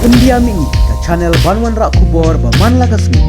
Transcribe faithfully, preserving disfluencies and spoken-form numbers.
Pyndiam ïa ngi ka channel ban wanrah khubor ba man la ka sngi.